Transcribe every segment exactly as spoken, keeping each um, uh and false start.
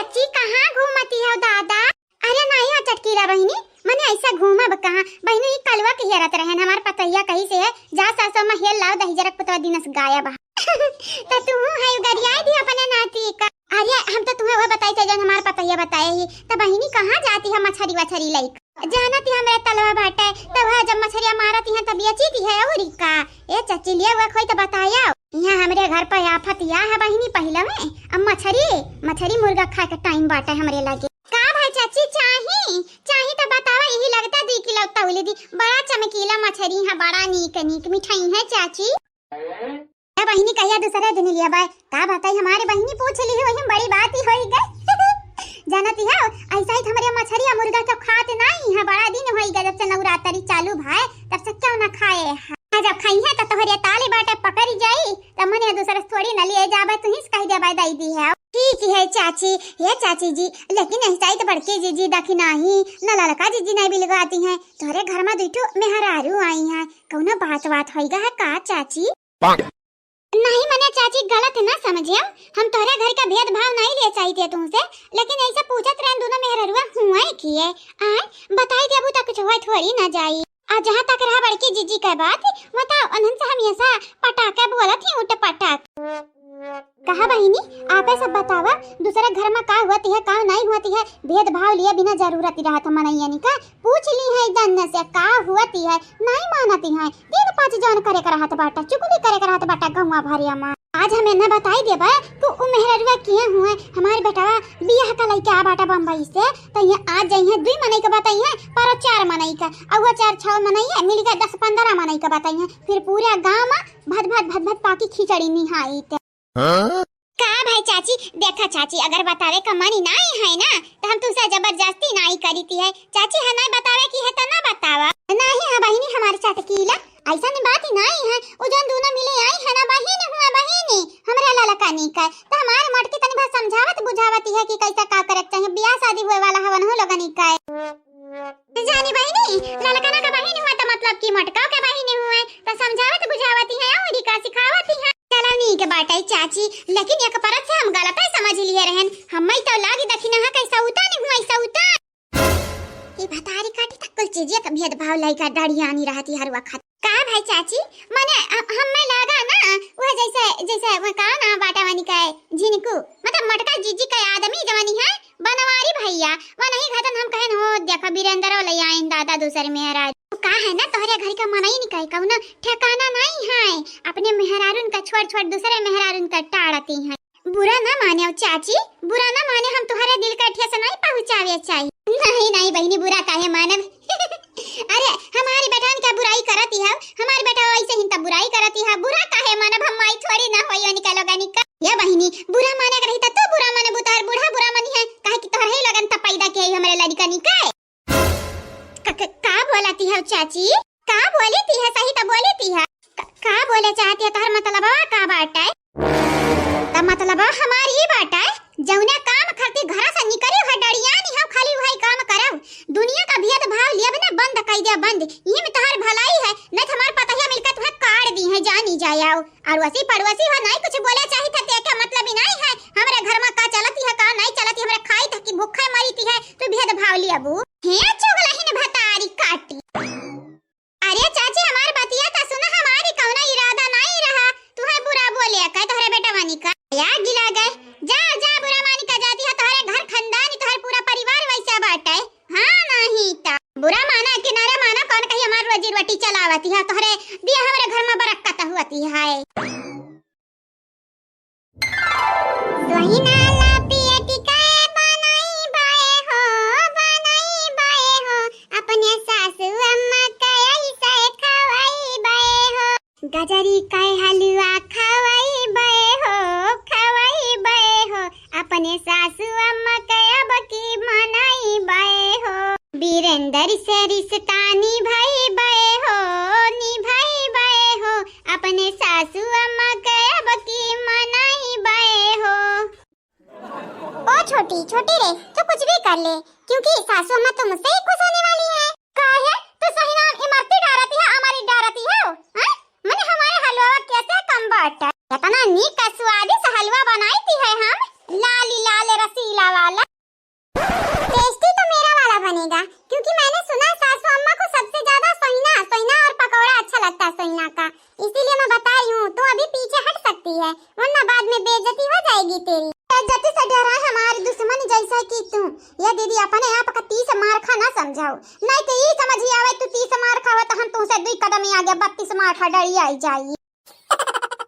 चाची, कहाँ घूमती हो दादा? अरे नाहीं हो चटकीला बहिनी, मने ऐसा घूमब कहाँ? बहिनी, ई कलवा के हेरत रहन, हमार पतोहिया कहिस है, जा सरसों में हेल लाओ, दही जरक पुतवा दिनस गायब है। त तू है गरियाई दी अपने नाती का। अरे हम तो तुम्हें वह बताई थे जौन हमार पतोहिया बताए ही। त बहिनी, कहाँ जाती है मछरी वछरी लइक? जानत ही हमरे तलवा बाटे, त वह जब मछरिया मारती हैं तब बेची दी है और का। ए चाची, लिए हुआ कोई तो बताया। यहाँ हमरे घर पर आफत या है बहिनी, पहले में अब मछरी, मछरी मुर्गा खाए के टाइम बाटे हमरे लगे। का भाई चाची, चाही? चाही तो बतावा, यही लगता दी किलो तौली दी। बड़ा चमकीला मछरी है, बड़ा नीक नीक मिठाई है चाची। ए बहिनी, कहिया दूसरे दिन लिया बाय। का बताई, हमारे बहिनी पूछ ली, वही में बड़ी बात ही होई गई। जानती हो, ऐसा ही तो हमरे मछरिया मुर्गा तो खात नहीं है, बड़ा दिन होई गए जब से नवरात्रि चालू भाई, तब से क्यों ना खाए हैं। आज जब खाई है तो तोहरे ताले बाटे पकड़ी जाई, तब मने दूसरे से थोड़ी न लिए जाबे, तू ही से कह देबे दई दी है। ठीक है चाची, हे चाची जी, लेकिन ऐसा ही तो बड़के जीजी दखिना ही, न ललका जीजी नहीं बिलगाती हैं, तोहरे घर में दुठो मेहरारू आई हैं, कौनो बात बात होई गा है का चाची? नहीं मने चाची, गलत ना समझियो, हम तोहरे घर का भेदभाव नहीं ले चाहिए तुमसे, लेकिन ऐसे पूछत रहन दोनों मेहररुआ हुआ किए। आय, बताई देबू तो कुछ हुआ थोड़ी ना जाई। आ जहाँ तक रहा बड़की जीजी के बात, वो तो उन्हन से हमेशा पटाके बोलत ही, उठ पटाक। कहा बहिनी, आपे सब बतावा, दूसरे घर में का हुआ है, का नहीं हुआ है, भेदभाव लिए बिना जरूरत ही रहत मनैयन का। पूछ ली है जन से का हुआ है, नहीं मानती है। तीन पाँच जन करे के रहत बाटा, चुगली करे के रहत बाटा गौवा भरिया में। आज हम इन्हें बताई देबे कि उ मेहररुआ किए हुए, हमारे बेटवा बियाह का लइके आ बाटा बम्बई से, तो ये आज जइहे दुई मनई के बताइए, पर चार मनई का, और वो चार छह मनई है, मिल के दस पन्द्रह मनई के बताइए, फिर पूरा गाँव में भद भद भद भद पाकी खिचड़ी निहाई ते। हाँ? का भाई चाची, देखा चाची, अगर बतावे का मन ही नाई है ना, तो हम तुमसे जबरदस्ती नाई करीती है। चाची, है नाई बतावे की है तो ना बतावा। नहीं है बहिनी हमारे चटकीला, ऐसा नहीं बात ही नाई है। वो जौन दोनों मिले आई है ना बहिनी हुआ बहिनी, हमरा ललका नहीं का, तो हमारे मोटकी तनी बात समझावत बुझावती है कि कैसा का करे के चाहिए। ब्याह शादी हुए वाला हवन हो लोगनी का। जानी बहिनी, ललकना का बहिन हुआ त मतलब कि मोटका के बहिन हुआ, त समझावत बुझावती है, औरी का सिखावती है। चला नीक बाटे चाची, लेकिन एक परत से हम गलत ही समझ लिए रहन। हम्मे तो लागी दखिना है कैसा उता नहीं हुआ, ऐसा उता। ई भतारी काटी तक कुल चीज एक भेदभाव लइका डरियानी रहती हर वक्त। का भाई चाची, मने अ-, हम्मे लागा ना, वह जैसे, जैसे वह का ना बाटा वानी का है, झिनकू, मतलब मोटका जीजी का आदमी जवानी है, बनवारी भैया, वनही घटन हम कहन हो, देखो बीरेंद्रो ले आइन दादा दूसरे मेहरारू। का है ना, तोहरे घर का मनई निकाय कौनो ठिकाना नहीं है, अपने मेहरारून का छोड़ छोड़ दूसरे मेहरारून का टाड़ती हैं। बुरा ना माने चाची, बुरा ना माने, हम तोहरे दिल का ठेस नहीं पहुँचावे चाहिए। नहीं नहीं बहिनी, बुरा काहे मानब? अरे हमारी बेटान क्या बुराई करती है, हमारे बेटा ऐसे ही तब बुराई करती है, बुरा काहे मानब, हम माई थोड़ी ना होई उनके लोगनी का। या बहिनी, बुरा माने के रही त तू बुरा माने, बुतार बूढ़ा बुरा मानी है, काहे कि तोहरे ही लगन त पैदा किया ही हमरे लड़का निकाय। क-, क-, का बोलती है चाची? का बोलती है? सही त बोलती है। क-, का बोले चाहती है? तोहर मतलबवा का बाटे? त मतलबवा हमार ई बाटे, जौने काम खातिर घरा से निकली है डरियानी हो, खाली वही काम करब। दुनिया का भेदभाव लेब ना बंद कई दे बंद। इही में तोहर भलाई है, नहीं त हमार पतहिया मिलकर तुम्हें काट दी है, जानी जाए आओ। अड़ोसी पड़ोसी हो, नहीं कुछ बोले चाहित है, तेके मतलब ही नहीं है। हमरे घर में का चलती है, का नहीं चलती, हमरे खाई तक की भूखे मरीती है, तू भेदभाव लियाबू। हे चुगलहिन भतारी काटी। अरे चाची, हमार बतिया तो सुना, हमारी कौनो इरादा नहीं रहा, तू है बुरा बोले का, तोहरे बेटा वानी का। या गिला गए, जा, जा, बुरा मानी का जाती है, तोहरे घर खानदानी, तोहरे पूरा परिवार वैसे बाटे। हाँ, नहीं ता। बुरा माना कि ना रे माना, कौन कही हमार रोजी रोटी चलावती है, तोहरे दिया हमरे घर में बरकत होती है। सोहिना ला पियटी के बनाई बाए हो, बनाई बाए हो, अपने सासू अम्मा के ऐसे खवाई बाए हो। गजरी के हलवा खवाई बाए हो, खवाई बाए हो, अपने सासू अम्मा के अब की मनाई बाए हो। बीरेंद्र से रिश्ता निभाई बाए हो, निभाई बाए हो, अपने सासू अम्मा के अब की मनाई बाए हो। ओ छोटी, छोटी रे, तू कुछ भी कर ले, क्योंकि सासू अम्मा तो मुझसे ही खुश होने वाली है। काहे? तू सही नाम इमरती डारती है, अमरी डारती है, हैं? मने हमारे हलवा कैसे कम बाटा? इतना नीक का स्वादिष्ट हलवा बनाई थी है हम, लाली लाल रसीला वाला। सहीना का, इसीलिए मैं बता रही हूँ, तू अभी पीछे हट सकती है, वरना बाद में बेइज्जती हो जाएगी तेरी। बेइज्जती से डरा है हमारी दुश्मन जैसा कि तू। ये दीदी अपने आप का तीस मार खा ना समझाओ, नहीं तो ये समझ ही आवे तू तीस मार खावा तो हम तुमसे दुई कदम ही आगे बत्तीस मार खा डरी आई जाई।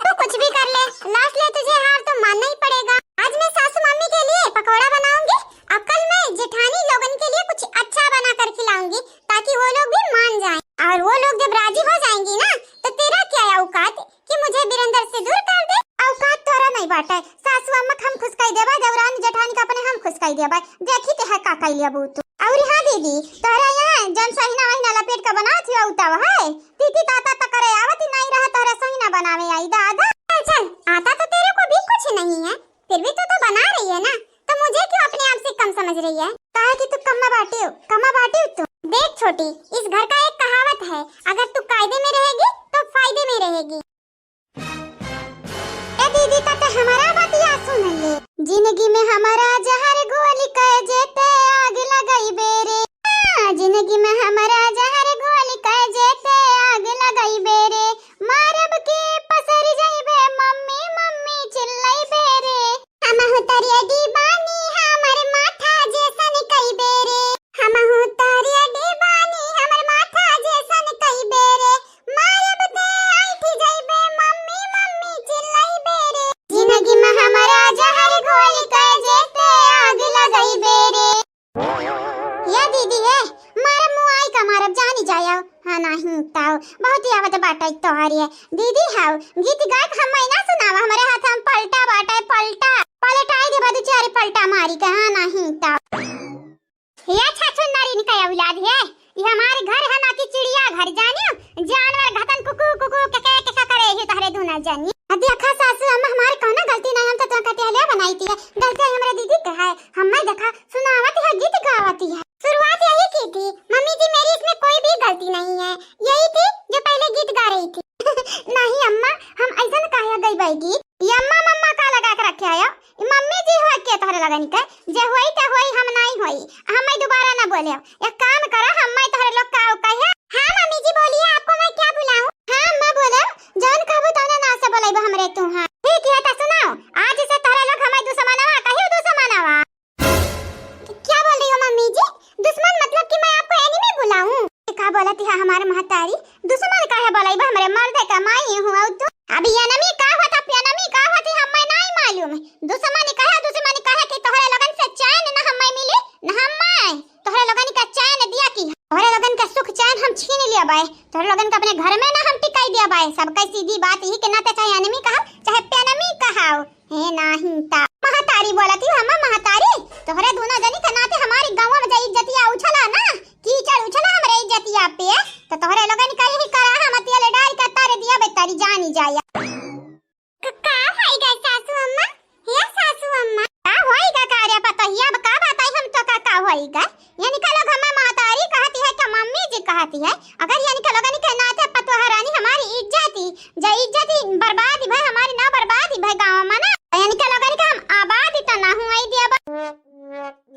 तू कुछ भी कर ले, लास्ट ले तुझे हार तो मानना ही पड़ेगा। आज मैं सासू मम्मी के लिए पकौड़ा बनाऊंगी और कल मैं जेठानी लोगन के लिए कुछ अच्छा बना कर खिलाऊंगी, ताकि वो लोग भी मान जाएं। और वो लोग जब राजी हो जाएंगी ना, तो तेरा क्या औकात कि मुझे बिरंदर से दूर कर दे? औकात तोरा नहीं बाटे, सासू अम्मा के हम खुश कर देबा, देवरानी जेठानी का अपने हम खुश कर देबा। देखी ते है का कर लिया तू। और हाँ दीदी, तोहरा यहाँ जौन सहीना वहीना लपेट के बनावत हुआ उताव है, तीती ताता त करे आवत ही नहीं रहा, तोहरा सहीना बनावे आई दादा। चल चल, आता तो तेरे को भी कुछ नहीं है, फिर भी तू तो बना रही है ना, तो मुझे क्यों अपने आप से कम समझ रही है? काहे कि तू कम्मा बाटी हो, कम्मा बाटी हो तू। देख छोटी, इस घर का एक कहावत है, अगर तू कायदे में रहेगी तो फायदे में रहेगी। ए दीदी, त ते हमारा बतिया सुन ले। जिंदगी में हमारा जहर घोल के जेते आग लगाई बेरे। हाँ, जिंदगी में हमारा जहर घोल के जेते आग लगाई बेरे। मारब के पसर जाइबे मम्मी, मम्मी चिल्लाई बेरे। हमहू तरिया डीबानी, हमर माथा जैसन कई बेरे। हमहू तरिया डीबानी, हमर माथा जैसन कई बेरे। मारब ते ऐठ जइबे मम्मी, मम्मी चिल्लइबे रे। जिंदगी में हमरा जहर घोल के जेते आग लगइबे रे। या दीदी है, मारब मुआई का मारब जानी जाया। हाँ नाही ताऊ, बहुत ही आवत बाटे तोहरी है। दीदी हाउ, गीत गाए के हम्मे ना सुनावा, हमरे हाथ में पलटा बाटे, पलटा। पलटाई देबा दू चार पलटा मारी के, हाँ नाही ताऊ। या छछुंदरी इनका औलाद है, ये हमारे घर है ना कि चिड़िया घर, जानियो? जानवर घतन कुकू कुकू के के के करे ही तहरे दूना जानी। आ देखा सासू अम्मा, हमारे कौनो गलती नहीं, हम तो तुमका टहलिया बनाई थी, गलती हमरे दीदी के है। हम्मे देखा सुनावत है, गीत गावत है। शुरुआत यही की थी, मम्मी जी मेरी इसमें कोई भी गलती नहीं है, यही थी जो पहले गीत गा रही थी। नहीं अम्मा, हम ऐसन काहे गइबे गीत? ये अम्मा मम्मा का लगा के रखे आयो? ई मम्मी जी होई के तोहरे लगन के, जे होई ते होई, हम नाई होई, हम मैं दोबारा ना बोले। एक काम करो, हम मैं तोहरे लोग का कहे। हाँ मम्मी जी बोलिए, आपको मैं क्या बुलाऊं? हाँ अम्मा बोलो, जौन कहबो तौने ना से बोलेबो हमरे तू। हाँ ठीक है, तो सुनाओ, आज से तोहरे लोग हमें दुश्मनवा कहियो, दुश्मनवा। क्या बोल रही हो मम्मी जी? दुश्मन मतलब कि मैं आपको एनिमी बुलाऊं? ये का बोलत है हमारे महतारी? दुश्मन काहे बोलइबा हमरे मर्दे का माई हूँ और तू? अब एनिमी का होता, पेनिमी का होती, हम्मे नाई मालूम। दुश्मन कहे, दुश्मन कहे कि तोहरे लोगन से चैन न हम्मे मिली, न हम्मे तोहरे लोगन का चैन दिया कि तोहरे लोगन का सुख चैन हम छीन लिया बाय। तोहरे लोगन का अपने घर में ना हम टिकाई दिया बाय। सबका सीधी बात यही के नाते चाहे एनिमी कहाओ, चाहे पेनिमी कहाओ। हे नाही ता। महतारी बोलती हो, अम्मा महतारी, तोहरे दोनों जनी के नाते हमारी गाँव में जे इज्जतिया उछला ना, कीचड़ उछला हमरे इज्जतिया पे, तो तोहरे लोगन का यही करा हम तेल डाल के तर दिया बे तारी जानी जाया। क-, का होई गए सासू अम्मा? हे सासू अम्मा। का होई गा का रे पतोहिया, अब का बताई हम तो का, का होई गा? यानी का लोग हमें महतारी कहती है, का मम्मी जी कहती है? अगर यानी का लोगन के नाते पतोह रानी हमारी इज्जत ही, जे इज्जत ही बर्बाद ही भाई, हमारी ना बर्बाद ही भाई गाँव में ना। यानी का लोगन के हम आबाद ही तो ना हुआ ही दिया बा।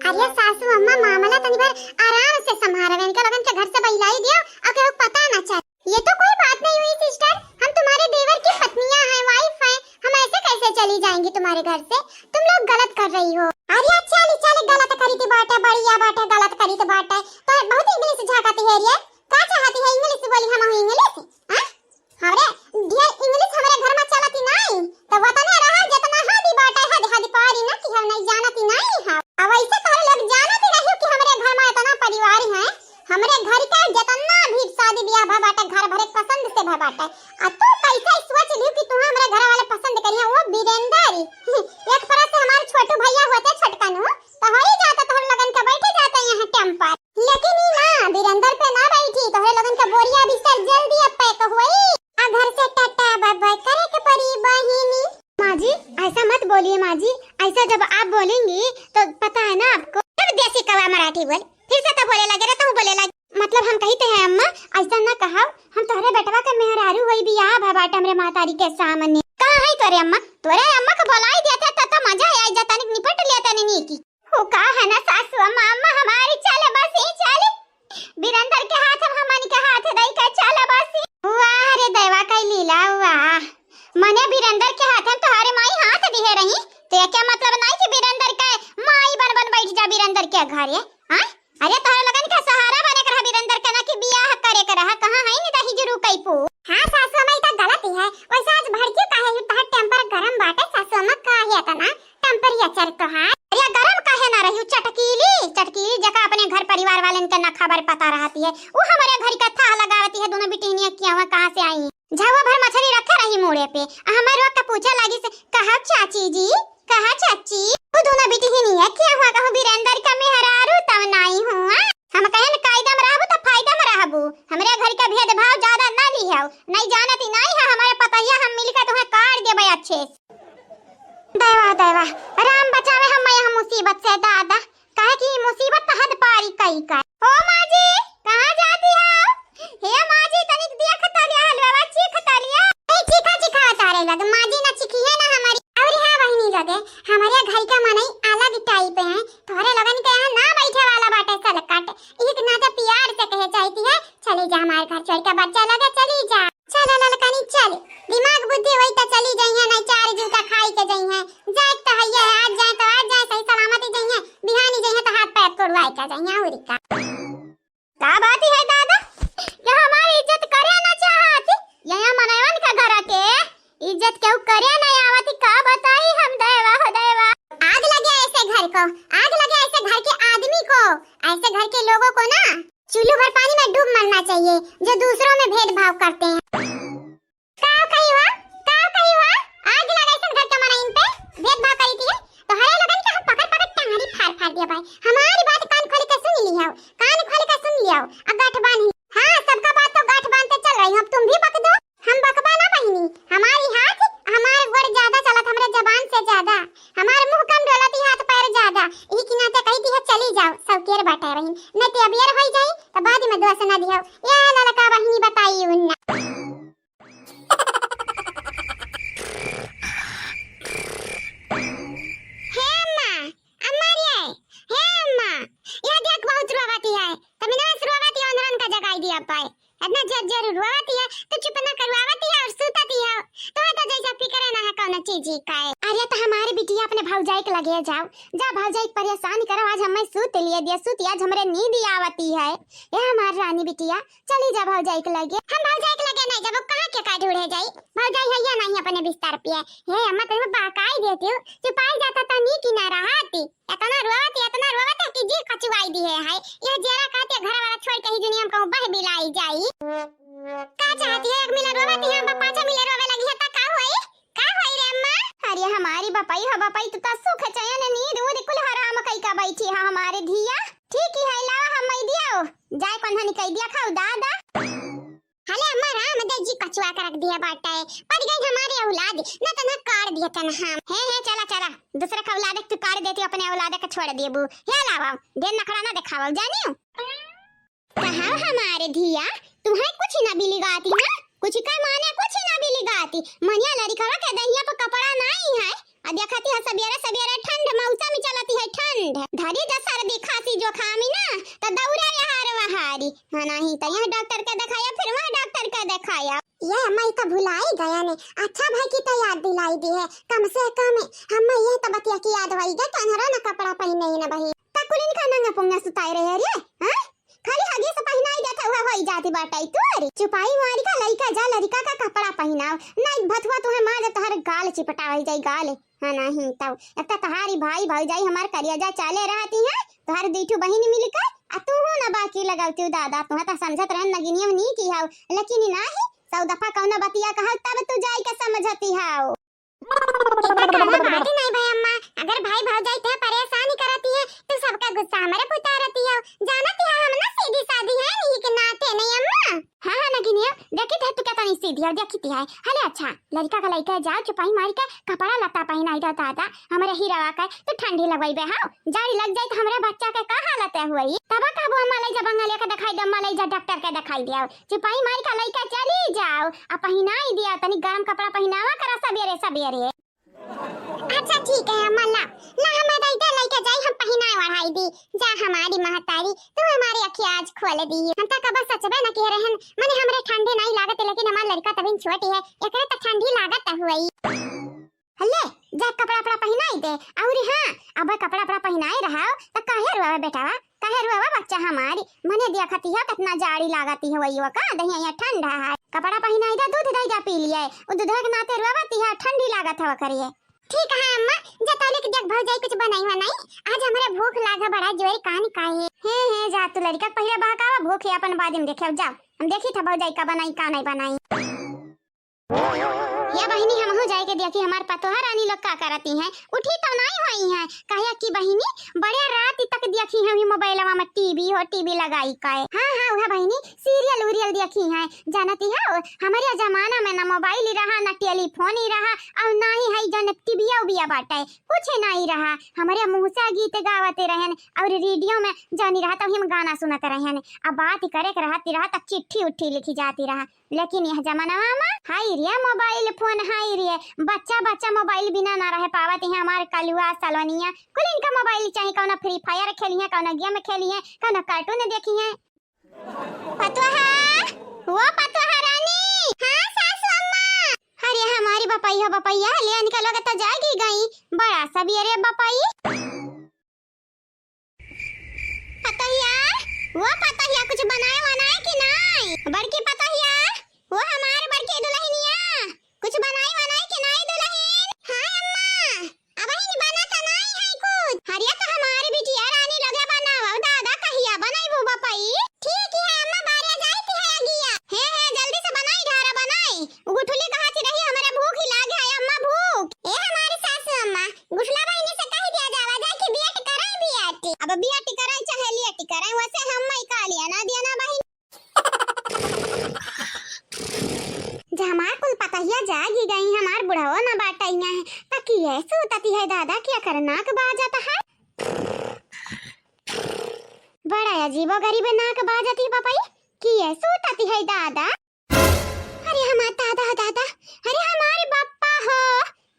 अरे सासू अम्मा, मामला तनी भर आराम से संभारा, यानी का लोगन के घर से बहिलाई दिया और केहू पता ना चले। ये तो कोई बात नहीं हुई सिस्टर, हम तुम्हारे देवर की पत्नियां हैं, वाइफ हैं, हम ऐसे कैसे चली जाएंगी तुम्हारे घर से? तुम लोग गलत कर रही हो। अरे अच्छा, चली चली गलत करी थी बाटे, बढ़िया बाटे, गलत करी थी बाटे। तो बहुत इंग्लिश झांकती है रे, का चाहती है इंग्लिश बोली हम इंग्लिश? हाँ? हमरे ढेर इंग्लिश हमरे घर में चलती नहीं, तो वतने रहा जितना हद ही बाटे, हद हद पारी ना कि हम नहीं जानती नहीं है। अब ऐसे तोहरे लोग जानती नहीं कि हमरे घर में इतना परिवार है, हमरे घर के जितना भी शादी ब्याह भा बाटे, घर भरे पसंद से भा बाटे। आ तू कैसे सोच लियो कि तू हमरे घर वाले पसंद करिया, वो वीरेंद्र ही। एक तरह से हमारे छोटू भैया होते छोटकन हो, तो हो ही जाता तोहरे लोगन के बैठे जाते यहाँ टेम पर। लेकिन ई ना, वीरेंद्र पे ना बैठी, तोहरे लोगन के बोरिया बिस्तर जल्दी अब पैक होई। आ घर से टाटा बाय बाय करे के पड़ी बहिनी। माँ जी, ऐसा मत बोलिए माँ जी, ऐसा जब आप बोलेंगी तो पता है ना आपको। जब देसी कवा मराठी बोल, फिर से तो बोले लगे रे, तू बोले लगे। मतलब हम कही थे हैं अम्मा, ऐसा ना कहा, हम तोहरे बेटवा के मेहरारू होई बियाह भा बाटे हमरे महतारी के सामने। कहाँ है तोरे अम्मा? तोरे अम्मा के बोलाई देते तो, तो मजा आ जाता, निपट लेते नी की। हो का है ना सासू अम्मा, अम्मा हमारी चले बसी, चले। वीरेंद्र के हाथ हम हमन के हाथ दई के चले बसी। वाह रे ने बीरेंदर के हाथे में तोहरे माई हाथ दिहे रही, तो ये क्या मतलब नहीं कि बीरेंदर के माई बन बन बैठ जा बीरेंदर के घरे, हाँ? अरे तोहरे लोगन के सहारा बने के रहा बीरेंदर के, ना कि बियाह करे के रहा, कहाँ है नहीं दही जरू कैपू। हाँ सासू माई का गलती है, वैसे आज भड़की काहे हू, तोहर टेम्पर गरम बाटे सासू माँ, काहे इतना टेम्परेचर तोहार? अरे गरम काहे ना रही, चटकीली, चटकीली जका अपने घर परिवार वालन के ना खबर पता रहती है, वो हमारे घर का थाह लगावती है, दोनों बिटिनिया किया हुआ कहाँ से आई? झउआ भर मछली रखे रही मूड़े पे, आ हमें रोक के पूछे लागी से, "कहा चाची जी, कहा चाची?" तू दोनों बिटिनिया किया हुआ कहूँ बीरेंदर का मेहरारू तब नाई हुआ। हम कहन कायदा में रहबू तो फायदा में रहबू, हमरे घर का भेदभाव ज्यादा ना लिहाओ, नहीं जानती नहीं है हमारे पतैया, हम मिलकर तुम्हें काट देबे अच्छे से। दैवा, दैवा, राम बचावे हम यहाँ मुसीबत से दादा, काहे कि मुसीबत तो हद पारी कई का। ओ माँ जी, कहाँ जाती हो? हे माँ जी, तनिक देख तलिया, हलवा चीख तलिया। ए, चीखा, चीखा तारे लग, माँ जी ना चीखी है ना हमारी। और हाँ बहिनी लगे, हमारे घर का मनई अलग टाइप है, तोहरे लोगन के यहाँ ना बैठे वाला बाटे सलकट। एक नाते प्यार से कहे चाहती है, "चली जा हमारे घर छोड़ के बच्चा लगे, चली जा।" चल ललकनी चल, दिमाग बुद्धि होई त चली जइहें, नहीं चार जूता खाई के जइहें। जाए त हइये है, आज जाए त आज जाए, सही सलामती जइहें, बिहानी जइहें त हाथ पैर तोड़वाए के जइहें, अउरी का। का बात है दादा? ये हमारी इज्जत करे ना चाहती, ये मनैवन का घर के इज्जत केहू करे नहीं आवती, का बताई हम, दैवा हो दैवा। आग लगे ऐसे घर को, आग लगे ऐसे घर के आदमी को, ऐसे घर के लोगों को ना चुल्लू भर पानी में डूब मरना चाहिए, जो दूसरों में भेदभाव करते हैं। का कही हुआ? का कही हुआ? आग लगा ऐसन घर के मनइन पे भेदभाव करी थी। तोहरे लोगन के हम पकड़ पकड़ टांगरी फाड़ फाड़ दिया भाई। हमारी बात कान खोल के सुन लियो, कान खोल के सुन लियो। अब गांठ बांधी। हाँ, सबका बात तो गांठ बांधते चल रही हूँ, अब तुम भी बक दो। हम बकबा ना बहिनी, हमारी हाथ, हमारे गोड़ ज्यादा चलत, हमरे जबान से ज्यादा, हमारे मुंह कम डोलत, हाथ पैर ज्यादा। यही के नाते कही थी, "चली जाओ, सब केर बाटे बहिन, नहीं तो अबियर होई जाई, तो बाद में दोष ना दियो।" या ललका बहिनी बताई उन्ना। हे अम्मा, अम्मा रे, हे अम्मा, यह देख बहुत रोवती है, तमिना से रोवती है, अंदरन का जगाई दिया पाए। इतना जर जर रोवती है, तो चुप ना करवावती है और सुतती है। तो है तो जैसा फिक्र ना है कौन चीज ही का है। अरे तो हमारे बिटिया अपने भौजाई के लगे जाओ, जा भौजाई के परेशान करो, आज हमें सूत लिए दिया, सूत आज हमरे नींद ही आवती है। ये हमारी रानी बिटिया, चली जा भौजाई के लगे। हम भौजाई के लगे नहीं जाबो, कहाँ के का ढूंढे जाई? भौजाई है या नहीं अपने बिस्तर पे है। हे अम्मा, तनी बहकाई देती हूँ, चुपाई जाता तो नीक ही ना रहती। इतना रोवत, इतना रोवत है कि जी कचुआई दिहे है। यह जरा कहते घर वाला छोड़ के ही दुनिया में कहूँ बह बिलाई जाई। का चाहती है? एक मिला रोवत है, हम पाँच मिला रोवे लगी है, तो का होई? का होई रे अम्मा? अरे हमारी बपई हो बपई, तू तो सुख चैन नींद ऊंद कुल हराम कई का बैठी है हमारे धिया। ठीक ही है, लावा हम मई दियो, जाए कन्हनी कई दिया खाऊ दादा। हले अम्मा राम दे जी कचुआ के रख दिया बाटे, पड़ गई हमारी औलाद, न तो न काट दिया तन हम। हे हे, चला चला, दूसरे का औलाद तू काट देती, अपने औलाद का छोड़ देबू। हे लावा, देर नखड़ा ना दिखावा, जानियो। कहा हमारे धिया, तुम्हें कुछ ना बिलिगाती ना, कुछ का माने कुछ ना बिलिगाती। मनिया लड़िकवा के दहिया पर कपड़ा नाई है, आ देखती है सबेरे सबेरे ठंड मौसम चलती है ठंड। धरी जा सर्दी खांसी जुकामी ना, त दौड़े यहार वहारी। हाँ नहीं त यहाँ डॉक्टर के दिखाया, फिर वहाँ डॉक्टर के दिखाया। ये अम्मा ई तो भुलाई गया ने, अच्छा भाई की तो याद दिलाई दी है। कम से कम हम ये तो बतिया की याद होई गया कि अनहरा ना कपड़ा पहने ही ना बही। त कुलिन का नंगा पुंगा सुताए रहे रे, हाँ? खाली हगे से पहिनाई देत हुआ होई जाती बाटे तू। अरे चुपाई मारी का लइका जा लड़िका का कपड़ा पहिनाओ, नहीं भथुआ तुम्हें मार दे, तोहर गाल चिपटावल जाई गाल। हाँ नहीं तब एक तो तोहारी भाई भौजाई हमार करिया जा चाले रहती हैं, तोहार दीठू बहिन मिलकर आ तू हो ना बाकी लगावती हूँ दादा, तुम्हें तो समझत रहन नगिनियम नी की हाउ, लेकिन नाही सौ दफा कौनो बतिया कहा तब तू जाई के समझती हाउ। इतना कड़ा बात ही नहीं भाई अम्मा, अगर भाई भौजाई ते परेशान करती है तो सबका गुस्सा हमारे पुता रहती है। जानती है हम ना सीधी सादी है नहीं के नाते नहीं अम्मा। हाँ हाँ नगिनिया, देखी थे तू क्या तनी सीधी है, देखी थी है। हले अच्छा, लड़का का लइका जाओ चुपाई मारी के कपड़ा लत्ता पहिनाई दे दादा, हमरे हीरावा के तो ठंडी लगवाई बे हाउ, जारी लग जाए तो हमरे बच्चा के का हालत है हुई। तब कहबो अम्मा ले जा बंगालिया के दिखाई दे, अम्मा ले जा डॉक्टर के दिखाई दिया, चुपाई मारी के लइका चली जाओ, आ पहिनाई दिया, तनी गरम कपड़ा पहिनावा करा सबेरे सबेरे। अच्छा ठीक है अम्मा, ला, ला हमार दाई दे, लइके जाई, हम पहिनाए ओढ़ाई दी। जा हमारी महतारी, तू हमारी अखिया आज खोल दी। हम तो कब सचबे न कह रहन, मने हमरे ठंडी नहीं लागत, लेकिन हमार लड़का तबिन छोटी है, एकरे तो ठंडी लागत हुई। हल्ले, जा कपड़ा उपड़ा पहिनाई दे। अउरी हाँ, अब कपड़ा उपड़ा पहिनाए रहाव, त काहे रुआवा बेटावा? काहे रुआवा बच्चा हमारी? मने देखती है कितना जाड़ी लागती है वही का, दहिया यहाँ ठंडा है। कपड़ा पहिनाई दे, दूध दे जा पी लिए। उ दूधवा के नाते रुआवती है, ठंडी लागत है ओकरे। ठीक है अम्मा, जा तौले के देख भौजाई कुछ बनाई वनाई। आज हमरे भूख लागा बड़ा जोर कान काहे। हे, हे, जा तू लड़का पहिले बहकावा, भूख है अपन बाद में देखे, जा। हम देखी था भौजाई का बनाई, का नहीं बनाई। या बहिनी, हमहू जाए के देखी हमार पतोहा रानी लोग का करती हैं, उठी तो नहीं होई हैं। काहे कि बहिनी, बड़े रात तक देखी हैं वही मोबाइलवा में टीवी हो, टीवी लगाई का है। हाँ, हाँ, वह बहिनी, सीरियल उरियल देखी हैं। जानती हो, हमारे जमाना में ना मोबाइल ही रहा, ना टेलीफोन ही रहा, और ना ही है जौन टीविया उबिया बाटे, कुछ नहीं रहा। हमारे मुँह से गीत गावत रहन और रेडियो में जौन रहा तो हम गाना सुनत रहन। अब बात करे के रहत रहा तो चिट्ठी उट्ठी लिखी जाती रहा। लेकिन यह जमाना में हाय रे मोबाइल फोन, हाय रे, बच्चा बच्चा मोबाइल बिना ना रह पावत है। हमार कलुआ सलोनिया कुल इनका मोबाइल चाही, कौनो फ्री फायर खेली है, कौनो गेम खेली है, कौनो कार्टून देखी है। पतोहा, वो पतोहा रानी। हाँ सासू अम्मा। अरे हमारी बपैया, बपैया ले इनका लोग तो जागी गई, बड़ा सवेरे बपई। पतोहिया, वो पतोहिया, कुछ बनाए वनाए कि नाई? बड़की पतोहिया, वो हमार बड़की दुल्हनिया, कुछ बनाए वनाए कि नाई दुल्हन? हाँ अम्मा, अबहिन बना त नाई है कुछ। अरे तो हमार बिटिया रानी लगे बनावा, दादा कहिया बनैबू बपई? ठीक है अम्मा, बारे जाइत है अगिया। हे, हे, जल्दी से बनाई, ढारा बनाई। उ गुठली कहा थी रही, हमरे भूख ही लागे है अम्मा, भूख। ए हमारी सासू अम्मा, गुठला बहिनी से कह दिया जावा जाए कि बियट कराई बियट। अब बियट कराई चाहे लेट कराई, वैसे हम मई का लिया ना दिया ना बहिन। जब हमार कुल पतहिया जागी गई, हमार बुढ़ाओ ना बाटैया है, त किए सूतती है दादा, किए कर नाक बाजत है। बड़ा अजीबो गरीब नाक बाजती बपई, किए सूतती है दादा। अरे हमार दादा हो दादा, अरे हमारे बप्पा हो,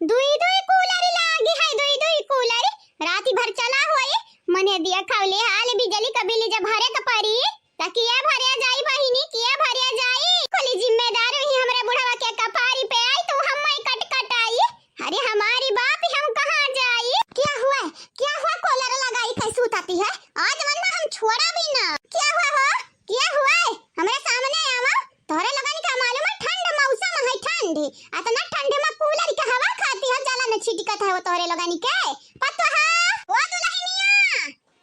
दुई दुई कूलर लागी है, दुई दुई कूलर राती भर चला होई। मने दिया खवले हाल बिजली का बिल जब भरे के पड़ी, त किया भरे जाई बहिनी, किया भरे जाई? कुली जिम्मेदार ही हमरे बुढ़वा के कपारी पे आई, तो हम मई कट कट आई। अरे हमारी बाप, हम कहाँ जाई? क्या हुआ? क्या हुआ? कूलर लगाई के सूतती है? आज वरना हम छोड़ा भी ना। क्या हुआ हो? क्या हुआ है? हमरे सामने आवा। तोहरे लोगन का मालूम है, ठंड मौसम है, ठंड। अतना ठंड में कूलर के हवा खाती हो, जलन छिटकत है वो तोहरे लोगन के। पतोहा, वो दुल्हनिया,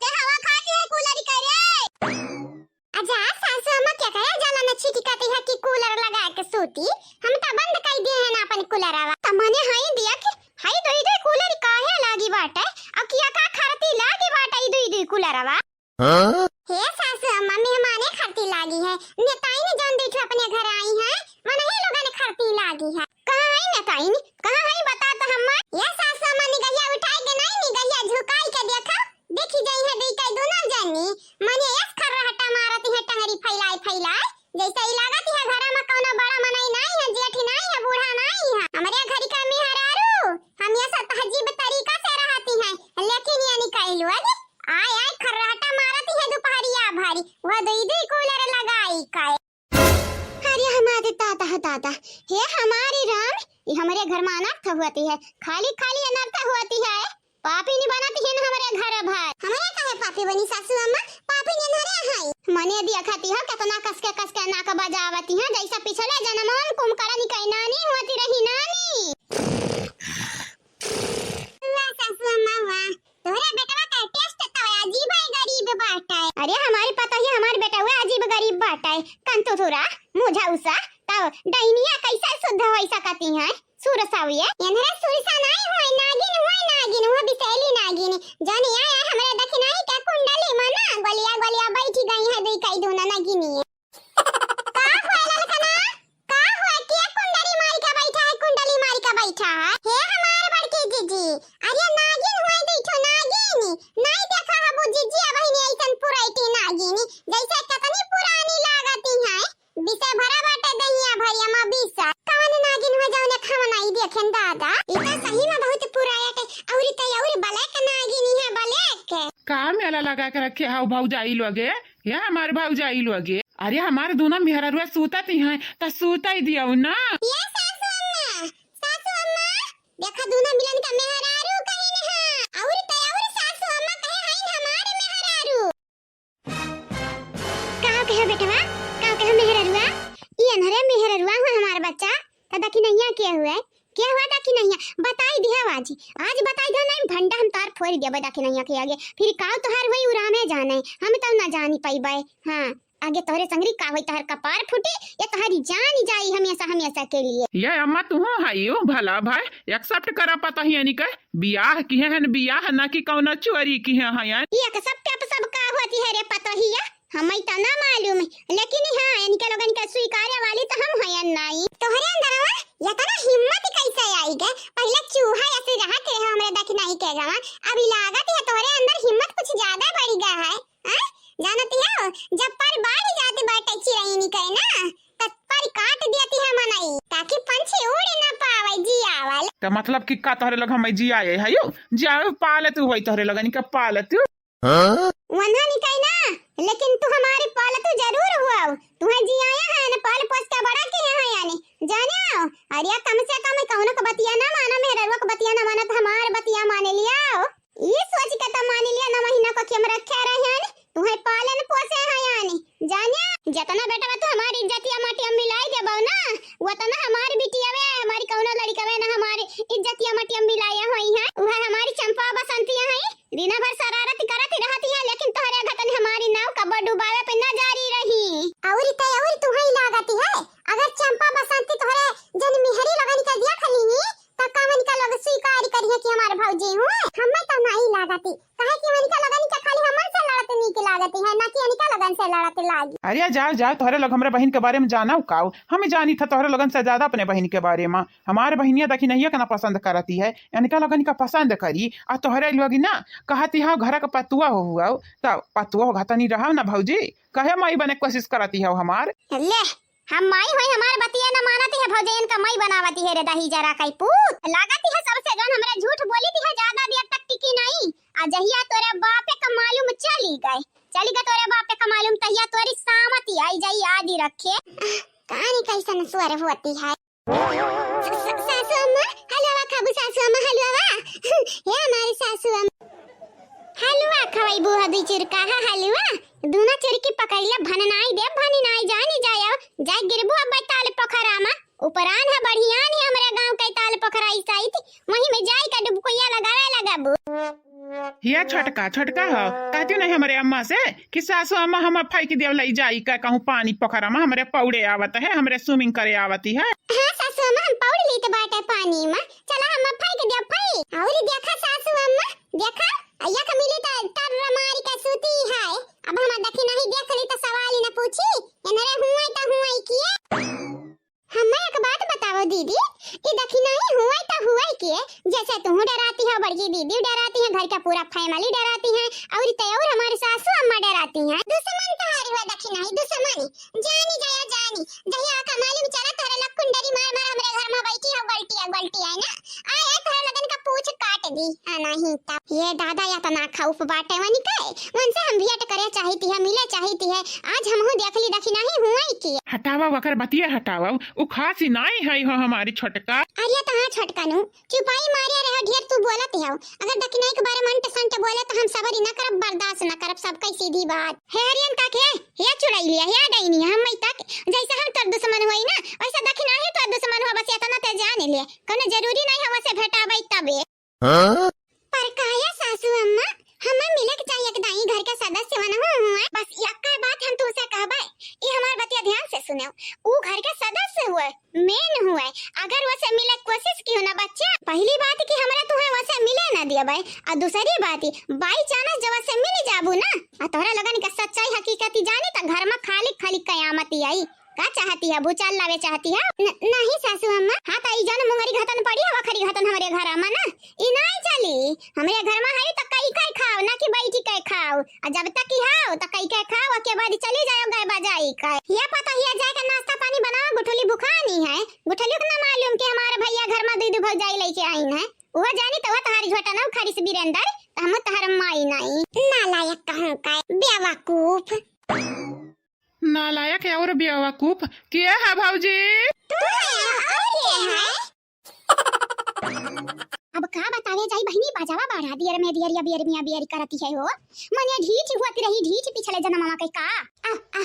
ते हवा खाती है कूलर के रे। अच्छा, सासू अम्मा क्या कहे, जलन छिटकती है कि कूलर लगा के सूती? हम तो बंद कर दिए हैं ना अपन कूलरवा। त मने हई देख, हई दुई दुई कूलर काहे लागी बाटे? अब किया का खरती लागी बाटे ई दुई दुई कूलरवा? हाँ? हे सासू अम्मा, मेहमाने खरती लागी है। नेताइन जौन दुई ठो अपने घर आई हैं, मनही लोगन खरती लागी है। कहाँ है नेताइन? कहाँ है? बता तो हम्मा। ये सासू अम्मा, निगहिया उठाई के नहीं, निगहिया झुकाई के देखा। देखी जाई है दुई कई दुनो जनी। मने यस खर्राटा मारती है टंगरी फैलाए फैलाए। जैसे ई लागत है घरा में कौनो बड़ा मनई नहीं है, जेठ नहीं है, बूढ़ा नहीं है। हमरे घर का मेहरारू, हम ये सब तहजीब तरीका से रहती हैं, लेकिन ये निकल लोग आय आय खर्राटा मारत है दुपहरिया भरी, वह दुई दुई कूलर लगाई के। अरे हमारे दादा, दादा, हे हमारे राम, ये हमरे घर में अनर्थ होती है, खाली खाली अनर्थ होती है। पापी नहीं बनती है ना हमरे घर भर। हमरे काहे पापी बनी सासू अम्मा, पापी नहीं हरे हैं। मने दिया खाती हो कितना कस के कस के नाक बजावती है, जैसा पिछले जन्म में कुंभकर्ण के नानी होती रही नानी। वाह सासू अम्मा वाह, तोहरे बेटवा का टेस्ट तो अजीब है गरीब बाटे। अरे हमारी पता ही हमारे बेटवा अजीब गरीब बाटे। कंतुथुरा, मुझौसा, तो डैनिया कैसे शुद्ध हो सकती हैं? सुरसाविया, एनरे सुरसा नाई होए, नागिन होए, नागिन, वो बिसैली नागिन। जौन आया हमरे दखिनाई के कुंडली में ना, गोलिया गोलिया बैठी गई है दुई कई दूना नागिनी। का हुआ ललकना? का हुआ? के कुंडली मारी का बैठा है, कुंडली मारी का बैठा है? हे हमार बड़की जीजी, अरे नागिन हुए दुई ठो नागिन, नाई देखा हबू जीजी, अबहिनी ऐसन पुरैती नागिनी, जैसे कितनी पुरानी लागती हैं। बिसे भरा बाटे दहिया भरिया मा बिसा। कवन नागिन हो जौने खावा नाई देखेन दादा? ई त सही में बहुत पुराया के लगा के रखे हौ भौजाई लोगे, या हमार भौजाई लोगे। अरे हमार दुनो मेहररुआ सूतत ही हैं, त सूतै दियौ ना। ये सासू अम्मा, सासू अम्मा, देखा दुनो मिलन का मेहरारू कहीं न है। और त और सासू अम्मा कहे हैं हमार मेहरारू। का कहे बेटवा, का कहे मेहररुआ? ई अनहरे मेहररुआ हुआ हमार बच्चा, त दखिनहिया के हुए? के हुआ दखिनहिया? बताई दिहा आज, आज बताई दिहा, नहीं भंडा हम तार फोड़ देबे दखिनहिया के आगे। फिर का तोहार होई उरामे जाने, हम तो ना जानी पाइबे। हाँ, आगे तोहरे संगरी का होई, तोहर कपार फूटी, ये तोहरी जान जाई हमेशा हमेशा के लिए। ये अम्मा तुहू हयू भला भाई, accept करा पतोहियन के, बियाह किहे हन बियाह, ना कि कौनो चोरी किहे हयन। ये accept अब सब का होती है रे पतोहिया, हमें तो ना मालूम, लेकिन हाँ, इनके लोगन के स्वीकारे वाली तो हम हयन नाई। तोहरे अंदर ये तना हिम्मत कैसे आई गे? पहले चूहा ऐसे रहत रहे हमरे दखिनही के गवा, अभी लागत है तोहरे अंदर हिम्मत कुछ ज्यादा बढ़ गया है। हाँ? जानती हो, जब पर बाढ़ जाते बाटे चिरैनी के ना, त पर काट देती है मनई, ताकि पंछी उड़ ना पावे जियावल। त मतलब कि का तोहरे लोग हमें जियाए है यो? जियाए पालतू होई तोहरे लोगन के पालतू? हाँ? वन्हा निकाई ना, लेकिन तू हमारे पालतू जरूर हुआ। तुम्हें जियाया है ना, पाल पोस के बड़ा किया है यानी। जाने आओ, अरे कम से कम कौनो का बतिया ना मानो, मेहररुआ का बतिया ना मानो, तो हमार बतिया माने लिया। ये सोच के तो मान लिया ना महीना को कि हम रखे रहे हैं, तुम्हें पालन पोसे हैं यानी। जाने, जितना बेटा बा तू हमारी इज्जतिया माटी हम मिलाई देबो ना, उतना हमारी बिटिया वे, हमारी कौनो लड़का वे ना हमारी इज्जतिया माटी हम मिलाया हुई है। वह हमारी चंपा बसंतिया है, दिन भर शरारत करत ही रहती है, लेकिन तोहरे घतन हमारी नाव कब्बो डुबावे पे ना जारी रही। और ते और तुम्हें लागती है, अगर चंपा बसंती तोहरे जन मिहरी लगन के दिया खली ही, त का वनिका लोग स्वीकार करिहे कि हमार भौजी हुए? हमें तो नहीं लागती, काहे कि वनिका लोगन के खाली हमन से लड़त नीक लागती है, ना कि अनिका लोगन से लड़त लागी। अरे जाओ, जाओ, तोहरे लोग हमरे बहिन के बारे में जानौ काऊ? हम जानी था तोहरे लोगन से ज्यादा अपने बहिन के बारे में। हमार बहिनिया दखिनहिया के ना पसंद करती है, अनिका लोगन का पसंद करी। आ तोहरे लोग ना कहती हौ घर के पतुआ हो हुआ, त पतुआ हो घतनी रहो ना भौजी, कहे माई बने कोशिश करती हौ हमार। ले, हम माई होई, हमार बतिया न मानती है, भौजैयन का माई बनावती है रे दही जरा कई पूत। लागती है सबसे जौन हमरा झूठ बोली थी है, ज्यादा देर तक टिकी नहीं। आ जहिया तोरे बापे का मालूम चली गए, चली गए तोरे बापे का मालूम, तहिया तोरी सामती आई जाई आदि रखे। आह, कहानी कैसन स्वर होती है। स-, स-, सासू अम्मा, हलवा खाबू सासू अम्मा, हलवा। हे हमारी सासू अम्मा। हलवा खवाई बुआ दुई चुरका है, हलवा। दूना चुरकी पकड़ लिया, भन नाई दे, भनी नाई जानी जाया। जाए गिरबू अब ताल पोखरा मा। उपरान है बढ़ियान है हमरे गाँव के ताल पोखरा ईसाई थी। वहीं में जाई का डुबकुइया लगावे लगाबू। हिया छोटका, छोटका हो, कहती नहीं हमरे अम्मा से कि सासू अम्मा हम फेंक देव लई जाई का कहूँ पानी पोखरा मा, हमरे पौड़े आवत है, हमरे swimming करे आवती है। हाँ सासू अम्मा, हम पौड़ ली तो बाटे पानी मा, चला हम फेंक देव फई। और देखा सासू अम्मा, देखा, अय्या का मिली त तर मारी का सूती है। अब हम दखिनही देख ली त सवाल ही न पूछी, इनरे हुए त हुए किए। हमें एक बात बताओ दीदी, ई दखिनही हुए त हुए किए, जैसे तू डराती है, बड़की दीदी डराती है, घर का पूरा family डराती है, और ते और हमारी सासू अम्मा डराती हैं। दुश्मन तोहरी हुआ दखिनही, दुश्मन। जानी जाया जानी, जहिया का मालूम चला तोहरे लोग कुंडली मार मार हमरे घर में बैठी हो, गलती है, गलती है ना। आए, आए, तोहरे लोगन का पूछ काट दी, आ नहीं तो। ये दादा, या तना खौफ बाटे वनी के, उनसे हम भेंट करे चाहिती है, मिले चाहिती है। आज हमहू देख ली दखिनही हुए की। हटावा, वकर बतिया हटावा, उ खास ही नाई है हो हमारी छोटका। अरे तो हाँ छोटका नु, चुपाई मारे रहे, ढेर तू बोलत हो। अगर दखिनही के बारे में अंट संट बोले तो हम सबर ही ना करब, बर्दाश्त ना करब, सबके सीधी बात। हे हरियन का के, हे चुड़ैलिया, हे डैनी, हम मई तक जैसे हम तोर दुश्मन होई ना, वैसे दखिनही तोर दुश्मन हो, बस इतना ते जान ले। कौनो जरूरी नहीं है वैसे भेटाबै तबे। हाँ? पर काहे सासू अम्मा, हमें मिले के चाहिए कि दाई घर के सदस्य बना हुआ है। बस यक्का बात हम तुमसे कहबै, ये हमार बतिया ध्यान से सुनो। ऊ घर के सदस्य हुए, main हुए, अगर वसे मिले कोशिश कियो ना बच्चा, पहली बात कि हमरा तुहे वसे मिले ना दियबै, और दूसरी बात by chance जब वसे मिल जाबू ना, और तोहरा लोगन के सच्चाई हकीकत जानी त घर में खाली खाली कयामत आई। का चाहती है, भूचाल लावे चाहती है? न-, नहीं सासू अम्मा। हाँ त ई जन मुंगरी घतन पड़ी है, वखरी घतन हमरे घर में ना, ई नहीं चली। हमरे घर में है त कई कई खाओ ना कि बैठी के खाओ। आ जब तक की हाव, त कई के खाओ, के बाद चली जाओ गए बजाई के। ये पता हिया जाए के नाश्ता पानी बनाओ, गुठली भुखानी है। गुठली को ना मालूम कि हमारे भैया घर में दीदी भौजाई लेके आई है। वो जानी तो वो तहारी झोटा ना उखाड़ी से बीरेंदर, त हम तहार माई नहीं। नालायक। एक कहूँ का बेवकूफ। नालायक और बेवकूफ के है भौजी? तू है और के है? अब का बतावे जाई बहिनी, बाजावा बढ़ा दियर में दियरिया बियर मिया बियर करती है हो। मने ढीठ हुआ रही, ढीठ पिछले जन्मवा के का। आ, आ,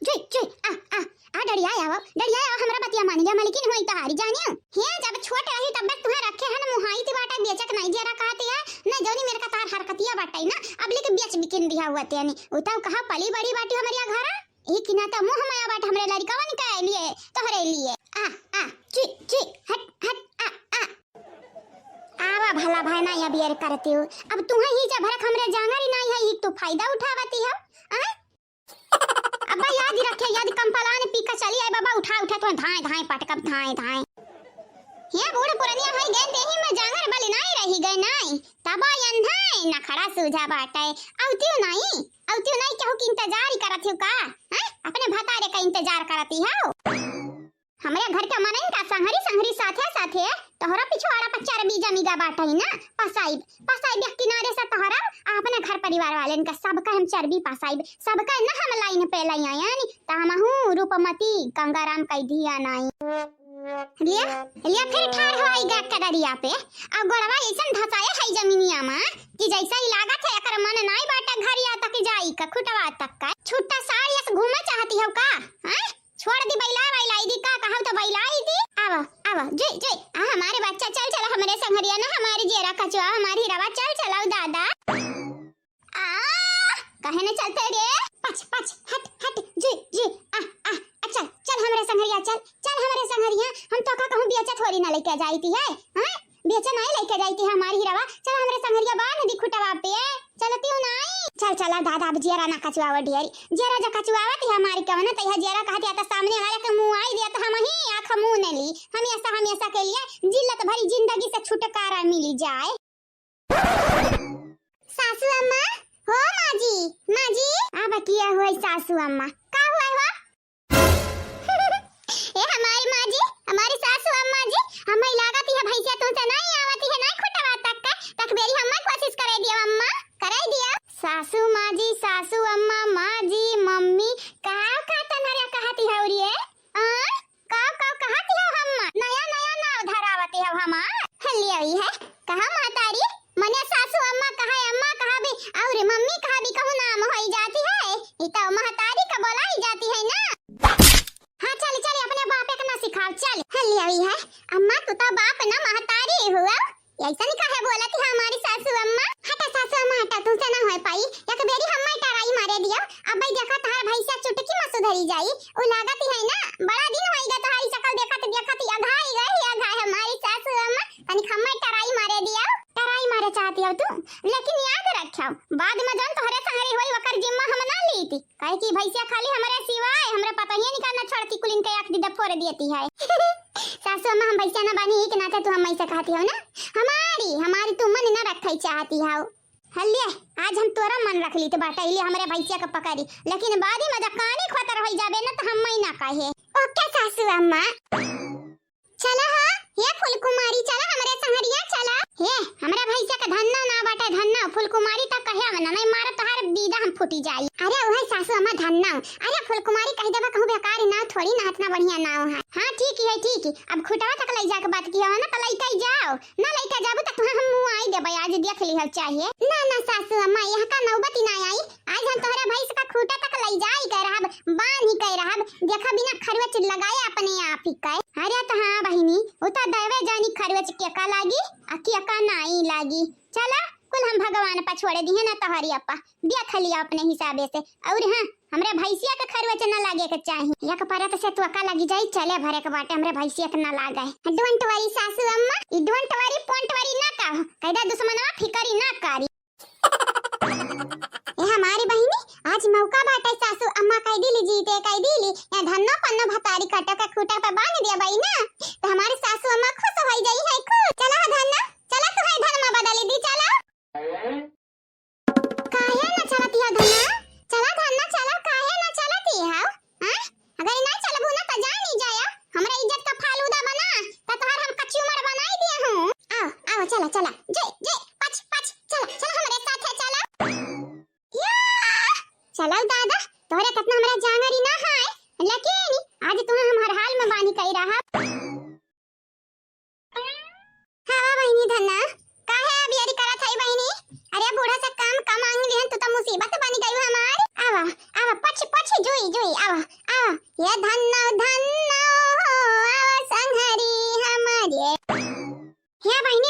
जुई, जुई, आ, आ, आ, डरिया आवा, डरिया आवा, हमरा बतिया मान लिया, मलिकिन होई तहारी जानियो। हे, जब छोट रही तब तुहे रखे हन मुहाई ती बाटा बेचत नहीं जरा कहती है, न जौनी मेरे का तार हरकतिया बाटा ही ना, अब लेके बेच बिकिन दिया हुआ तेनी। उताव कहा पली बड़ी बाटी हमरिया घरा, ई किना त मुँह माया बाट हमरे लड़िकवन के लिए, तोहरे लिए। आ, आ, ची, ची, हट, हट, आ, आ। आवा भला भाई ना या बियर करती हो। अब तुहे ही जा भरक हमरे जांगर ही नहीं है, ही तू फायदा उठावती हो। आ? अब्बा याद रखे, याद कंपलान पी के चली आए बाबा, उठा, उठा तो धाए, धाए पटकब, धाए, धाए। ये बूढ़ पुरनिया है गए, देही में जांगर बल नहीं रही गए, नहीं। तबा यंधाए नखड़ा सूझा बाटे। अवतियो नहीं, अवतियो नहीं केहू के इंतजार ही करत हो का? हैं? अपने भतारे का इंतजार करती हो? हमरे घर के मनइन का संहरी संहरी साथे साथे तोहरा पिछवाड़ा पर चर्बी जमी गा बाटे ना, पसाइब, पसाइब एक किनारे से तोहरा आ अपने घर परिवार वालेन का सबका हम चर्बी पसाइब, सबका ना हम लाइन पे लाई आयन, त हमहू रूपमती गंगाराम कई दिया नाई। लिया, लिया फिर ठाड़ हो आई गा कदरिया पे, आ गोड़वा ऐसन धसाए है जमीनिया मा कि जैसा ही लागत है एकर मन नाई बाटे घरिया तक जाई का, खुटवा तक का। छुट्टा साड़ यस घूमे चाहती हो का? हैं? छोड़ दी बैला, बैलाई दी का कहब तो बैलाई दी। आवा, आवा, जुई, जुई, आ हमारे बच्चा चल चला हमरे संघरिया ना, हमारी जेरा कचवा, हमारी रवा चल चलाओ दादा। आ, कहे न चलते रे? पच, पच, हट, हट, जुई, जुई, आ, आ, आ, चल, चल हमरे संघरिया, चल, चल हमरे संघरिया, हम तो का कहूँ बेचा थोड़ी ना लेके जाई थी है, हाँ? बेचा नहीं लेके जाई थी हमारी हीरावा, चल हमरे संघरिया बांध दी खुटवा पे, चलती हूँ नहीं। चल, चला दादा, अब जियरा ना कचुआवा डियरी, जियरा जो कचुआवा थी हमारी कवना, तो यह जियरा कहती आता सामने वाले के मुँह आई दिया, तो हम ही आँख मुँह न ली, हमेशा, हमेशा के लिए जिल्लत भरी जिंदगी से छुटकारा मिली जाए। सासू अम्मा, हो माँ जी, माँ जी। आ बकिया हुआ सासू अम्मा, का हुआ हो? ए हमारी माँ जी, हमारी सासू अम्मा जी, हमें लागत है भैंसिया तुमसे नहीं आवत है, नहीं खुटवा तक का, तक बेरी हमें कोशिश करे दिया अम्मा, करे दिया। सासू माँ जी, सासू अम्मा, माँ जी, मम्मी, का का तनहरिया कहती हो रे? आ? का, का कहत हो हम? नया, नया नाव धरावत हो हमार। हल्ली आई है, कहा महतारी, मने सासू अम्मा कहा, अम्मा कहा भी, और मम्मी कहा भी कहूँ नाम होई जाती है। ई तो महतारी का बोलाई जाती है ना। हाँ, चल, चल, अपने बाप एक ना सिखाओ, चल। हल्ली आई है, अम्मा तू तो बाप ना महतारी हुआ। ऐसन काहे बोलत है हमारी सासू अम्मा? हटा सासू अम्मा हटा, तुमसे ना हो पाई। एक बेरी हम्मा टराई मारे दियो। अब भाई देखा तहार भैंसिया चुटकी में सुधरी जाई। उ लागत है ना, बड़ा दिन होई गा तहारी शकल देखत देखत, अघाई गई, अघाई हमारी सासू अम्मा। तनिक हम्मा टराई मारे दियो। टराई मारे चाहती हो तू, लेकिन याद रखियो, बाद में जौन तोहरे संगरी होई, ओकर जिम्मा हम ना लीती। काहे कि भैंसिया खाली हमरे सिवाय, हमरे पतोहिया निकाल ना छोड़ती, कुलिन के आँख दीदा फोड़ देती है। सासू अम्मा, हम भैंसिया ना बानी, ई के नाते तू हम ऐसे कहती हो ना? हमारी, हमारी तू मन ना रखे चाहती हो। हल्ले, आज हम तोरा मन रख ली तो बाटा, इले हमरे भैंसिया के पकड़ी, लेकिन बाद में जब कानी खोतर होई जाबे ना, तो हम मई ना कहे। ओके सासू अम्मा। चला हा, हे फुलकुमारी, चला हमरे संगरिया, चला। हे, हमरा भैंसिया के धन्ना ना बाटे, धन्ना। फुलकुमारी तक कहे आवना, नहीं मारब तोहार बीदा हम फूटी जाई। अरे उहे सासू अम्मा धन्ना। अरे फुलकुमारी कह देबा कहूँ बेकार नाव थोड़ी ना, इतना बढ़िया नाव है। हाँ ठीक है, ठीक है। अब खुटवा तक लई जाके बात किया हो ना, तो लइका ही जाओ। ना लइका जाबू तो तुहे हम मुँह आई देबे, आज देख लिहल चाहिए। ना, ना सासू अम्मा, यहाँ का नौबत ना आई। आज हम तोहरे भैंस का खूटा तक लई जाई के रहब, बांध ही के रहब। देखा बिना खरवच लगाए अपने आप ही के। अरे त हाँ बहिनी, उ त देवे जानी खरवच केका लागी, आ केका नाई लागी। चला, कुल हम भगवान पा छोड़े दिहे ना तोहरी अपा। देख लिया अपने हिसाबे से। और हाँ, हमरे भैंसिया के खरवच न लागे के चाही। एक परत से तोका लगी जाई, चले भरे के बाटे, हमरे भैंसिया के न लागे। Don't worry सासू अम्मा, ई don't worry, पोंट worry ना कहो। कैदा दुश्मनवा फिकरी ना करी। ए हमारी बहिनी, आज मौका बाटे सासू अम्मा कह दिली जीते, कह दिली, या धन्नो पन्नो भतारी कटो के खूटा पे बांध दिया बई ना, तो हमारी सासू अम्मा खुश हो जाई है खूब। चला हो धन्ना, चला तू है धनमा बदली दी, चला। काहे ना चलती हो धन्ना? चला धन्ना चला, काहे ना चलती हो? हाँ? अगर ई ना चलबू ना त जान ही जाया, हमरा इज्जत का फालूदा बना, त तोहर हम कचूमर बनाई दिया हूँ। आओ, आओ, चला, चला, जे, जे, पच, पच, चला, चला हमरे साथे चला।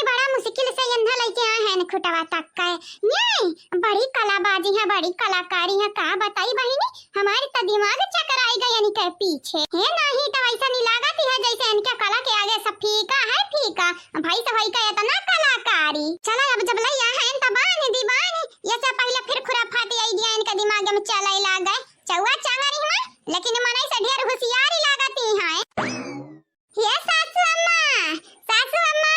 बड़ा मुश्किल से एन्हा लइके आए हैं खुटवा तक का। ये बड़ी कलाबाजी है, बड़ी कलाकारी है, का बताई बहिनी, हमारी तो दिमाग चकराई गए इनके पीछे। ये नहीं तो ऐसा नहीं लागत है जैसे इनके कला के आगे सब फीका है, फीका। भाई से भाई का इतना कलाकारी। चला अब जब लइया है तो बांध दी बांध, ये से पहले फिर खुराफाती आइडिया इनके दिमाग में चले लागे। चौवा चांगरी हुआ, लेकिन मनई से ढेर होशियारी लागती है। हे सासू अम्मा, सासू अम्मा,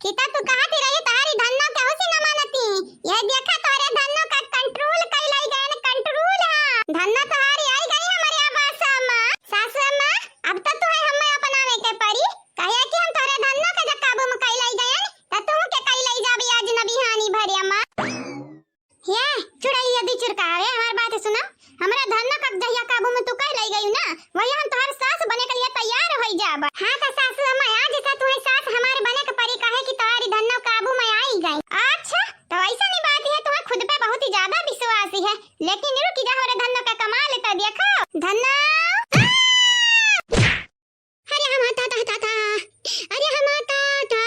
किता तू कहत रही तोहरी धन्नो केहू से न मानती। ये देखा तोहरे धन्नो का कंट्रोल कइलाई गए न, कंट्रोल। हाँ, धन्नो तोहरी आई गई हमरे आवास अम्मा। सासू अम्मा, अब तो तुहे हमें अपनावे के पड़ी, काहे कि हम तोहरे धन्नो के जब काबू में कइलाई गए न, त तू के कइलाई जाबी आज न बिहानी भरी अम्मा। हे चुड़ैलिया दी चुरकावे, हमार बात सुना। हमरा धन्नो का जहिया काबू में तू कइलाई गयू ना, वही हम तोहार सास बने के लिए तैयार होई जाब। हाँ तो सासू अम्मा, आज से तुहे सास हमार बने के पड़ी, काहे कि तोहारी धन्नो काबू में आई गई। अच्छा, तो ऐसा नहीं बात है, तुम्हें खुद पे बहुत ही ज्यादा विश्वास है। लेकिन रुकी जा, हमरे धन्नो का कमाल तो देखो। धन्नो, अरे हम आता, ता, ता, ता। अरे हम आता, ता।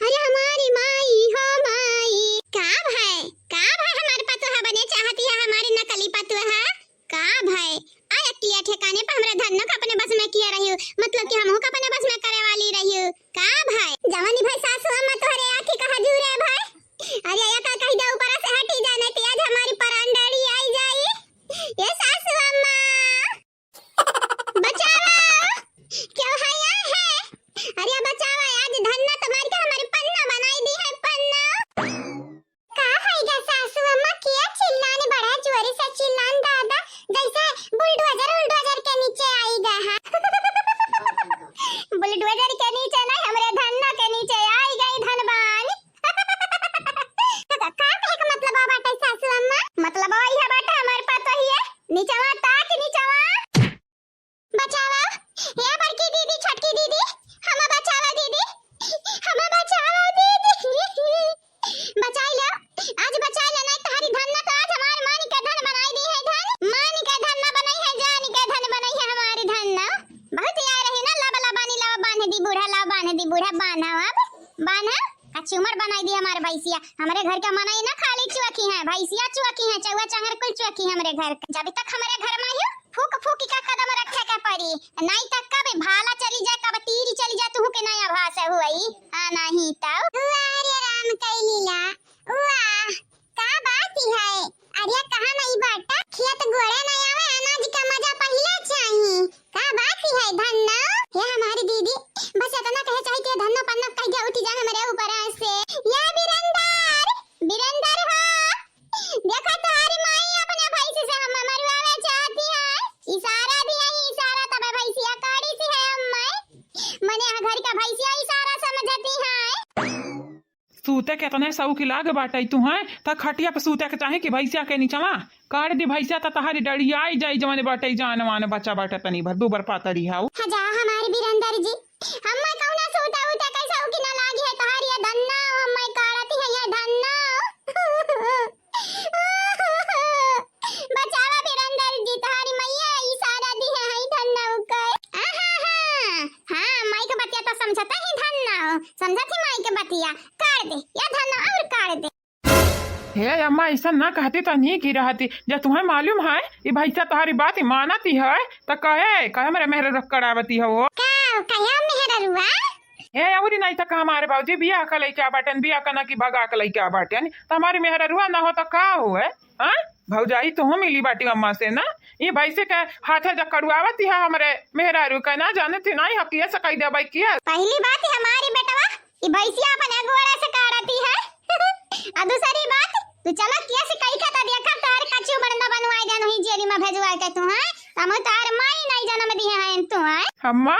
अरे हमारी माई हो माई। का भाई, का भाई हमारे पतोहा बने चाहती है, हमारी नकली पतोहा? का भाई, आ अक्किया ठिकाने पर हमरा धन्नो का अपने बस में किया रही हो, मतलब कि हमहू का अपने बस में करे वाली रही हो। का भाई, जवानी भाई सासू अम्मा तोहरे आँखी का हजूर है भाई। अरे या का कह दे ऊपर से हटी जाने ते आज हमारी परान डैडी आई जाई। ये सासू अम्मा। बचावा, क्यों है यहाँ है? अरे बचावा, आज धन्ना तुम्हारी का हमारी पन्ना बनाई दी है, पन्ना। का है गा सासू अम्मा, किया चिल्लान, बड़ा जोरे से चिल्लान दादा, जैसे बुलडोजर उलडोजर के नीचे आई गा है। बुलडोजर के नीचे नहीं, हमरे धन्ना के नीचे आई गई धनबान। का कहे के मतलब बाटे सासू अम्मा? मतलब इहे बाटे हमारे पतोहिए, निचवा ताक निचवा। बचावा, हे बड़की दीदी, छोटकी दीदी, हमें बचावा दीदी, हमें बचावा दीदी। बचाई लो, आज बचाई लो, नहीं तोहरी धन्ना तो आज हमार मान के धन बनाई दी है धन, मान के धन ना बनाई है, जान के धन बनाई है हमारी धन्ना। बहुत यार रही ना, लब लबानी लब बांध दी बूढ़ा, लब बांध दी बूढ़ा, बांधा अब, बांधा। का चूमड़ बनाई दी हमार भैंसिया। हमरे घर के मनई ना खाली चुअकी है, भैंसिया चुअकी है, चौवा चांगर कुल चुअकी है हमरे घर के। जब तक हमरे घर में ही फूक फूक का कदम रखे के पड़ी, नहीं तो कब भाला चली जाए, कब तीर चली जाए, तुहू के नया भाषा हुई। हाँ, नहीं तो। वाह रे राम कैलीला, वाह, का बात ही है। अरे कहाँ नहीं बाटा, खेत गोड़े नहीं आवे, अनाज का मजा पहिले चाही। का बात ही है धन्नो? हे हमारी दीदी, बस इतना कहे चाही कि धन्नो पन्नो कह दिया उठी जाए हमरे ऊपर से। या बिरंदर, बिरंदर हो, देखो तोहरी माई अपने भैंसी से हम मरवावे चाहती है। इशारा दिया, इशारा, तबे भैंसिया काड़ी सी है अम्मा। मने यहाँ घर का भैंसिया इशारा समझती है। सूते के तने सौकी लाग बाटै तुहैं, त खटिया पे सूते के चाही कि भैंसिया के नीचवा? काट दी भैंसिया त तहारी डड़ियाई जाई, जवने बाटै जान वान बचा बाटै तनी भर, दूबर पातरी हाउ। हजा हमारी बिरंदर जी, हम्मै कौना सूते उते के सौकी ना लागी है, तहारी ये धन्ना, हम्मै काड़ती है ये धन्ना। बचावा बिरंदर जी, तहारी मैया इशारा दी है, हई धन्ना उकर। आहा हा, हाँ, माई के बतिया तो समझता ही धन्ना हो, समझत ही माई के बतिया। काट दे, या धन्ना और काट दे। हे अम्मा, ऐसा ना कहती तो नीक ही रहती। जब तुहैं मालूम है, ई भैंसा तोहरी बात ही मानती है, तो कहे, कहे मेरे मेहरे रख करावती हो। का, कहे मेहररुआ? हे अउरी नहीं तो कहा, हमारे भौजी बियाह का लइका बाटेन, बियाह का ना कि भगा के लइका बाटेन, तो हमारी मेहररुआ ना हो तो का हो है? हाँ? भौजाई तो हम मिली बाटी अम्मा से ना, ई भैंसे के हाथे जब कड़ुआवती है हमरे मेहरारू के, ना जाने थी नहीं हकिया से कह देबै किया। पहली बात हमारी बेटवा, ई भैंसिया अपने गोड़े से काड़ती है। आ दूसरी बात, तू चला किया से कही का तो देखा तार कच्चू बड़ना बनवाई देन हुई जेरी में भेजवा के तू है, हम तार माई नहीं जन्म दिए हैं तू है। अम्मा,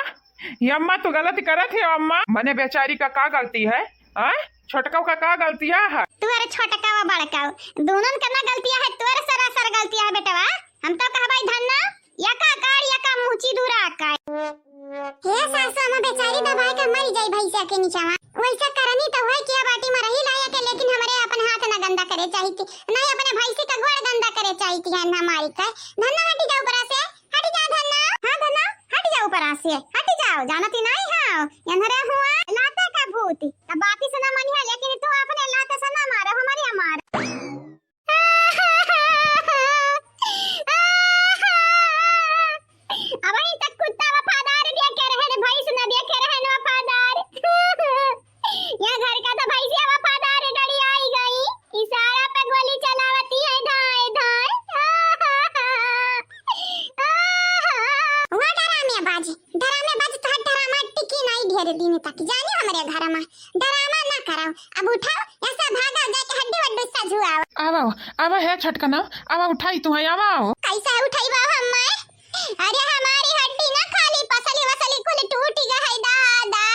ये अम्मा तू गलत करत है अम्मा, मने बेचारी का का गलती है? आय? छोटकाऊ का का गलतिया है? तुअर छोटकावा बड़काऊ, दोनों का ना गलतिया है, तुअर सरासर गलतिया है बेटवा। हम तो कहबाई धन्ना, यका काड़, यका मुची दूरा का। हे सासु, हम बेचारी दबाए के मरी जाई भैंसिया के नीचवा। वैसा करनी तो हुए किया बाटी में रही लाया के, लेकिन हमरे अपन हाथ ना गंदा करे चाही थी, नहीं अपने भैंसी का गोड़ गंदा करे चाही थी, है ना मारी का। धन्ना हटी जाओ ऊपरा से, हटी जाओ धन्ना। हाँ धन्ना, हटी जाओ ऊपरा से, हटी जाओ, जानती नहीं हो, यंधरे हुआ लाते का भूत। तब बाती से अब उठाओ, ऐसा भागा जाके हड्डी वड्डी सजुआओ। आवा, आवा है छटकना, आवा उठाई तू है, आवा। कैसे उठाई बा हम मैं? अरे हमारी हड्डी ना खाली पसली वसली कुल टूटी गई है दादा।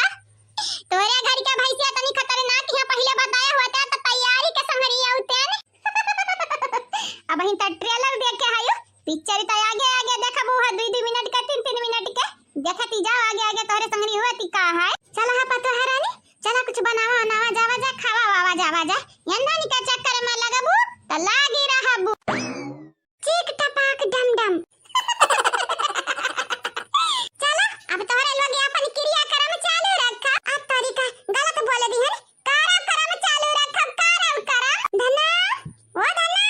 तोरे घर के भैंसिया तनी खतरनाक है, पहिले बताया होता तो तैयारी के संगरी आउते न। अब ही तो ट्रेलर देख के आयो, पिक्चर तो आगे आगे देखबू है, दुई दुई मिनट के, तीन तीन मिनट के। देखती जाओ आगे आगे तोहरे संगरी होती का है। चला हा पतोहा रानी, चला कुछ बनावा बनावा, जावा जा, खावा वावा जावा जा। यंदा निका चक्कर में लगबू त लागी रहबू। चीक टपाक डम डम। चला अब तोहरे लोग अपन क्रिया कर्म चालू रखा। अब तोरी का गलत बोल दी है। करम करम चालू रखब, करम करम। धना, ओ धना,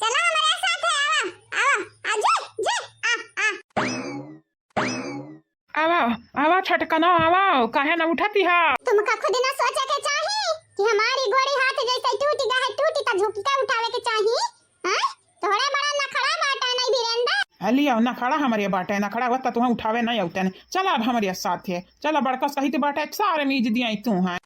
चला हमरे साथे आवा, आवा, आ जे, जे, आ, आ। आवा, आवा छटकना, आवा, काहे ना उठती हा? तुमका खुद ना सोचे के चाही कि हमारी गोड़ी हाथ जैसे टूट गया है, टूटी त झुक के उठावे के चाही। हाँ? तोहरे बड़ा नखड़ा बाटे नहीं वीरेंद्र। हलिया नखड़ा हमरे बाटे, नखड़ा होता तुहा उठावे नहीं आउतन। चला अब हमरे साथे, चला बड़का सहित बाटे, सारे मीज दिया तू है।